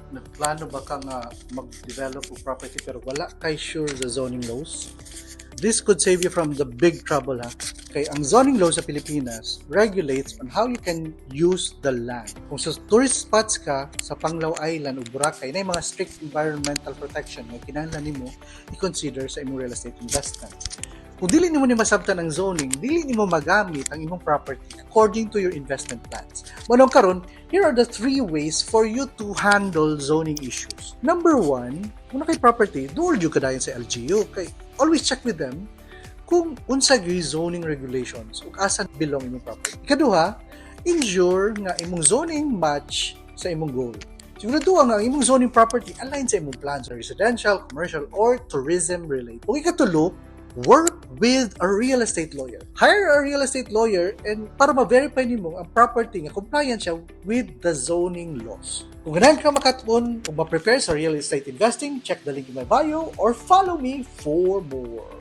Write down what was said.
Nagplano ba ka nga mag-develop og property pero wala kay sure sa zoning laws? This could save you from the big trouble, ha. Kay ang zoning law sa Pilipinas regulates on how you can use the land. Kung sa tourist spots ka sa Panglao Island o Boracay, na mga strict environmental protection nga kinahanglan nimo i-consider sa imong real estate investment. Kung dili nimo ni masabtan ang zoning, dili nimo magamit ang imong property according to your investment plans. Mao karon, here are the three ways for you to handle zoning issues. Number one, kung naa kay property, duol jud ka dayon sa LGU. Kay always check with them kung unsa gyud zoning regulations ug asa belong imong property. Ikaduha, ensure nga imong zoning match sa imong goal. Sigurado nga ang imong zoning property align sa imong plans, residential, commercial, or tourism related. Ug ikatulo, work with a real estate lawyer. Hire a real estate lawyer and para ma-verify nimo ang property nga compliant siya with the zoning laws. Kung ganahan ka makatuon o ma-prepare sa real estate investing, check the link in my bio or follow me for more.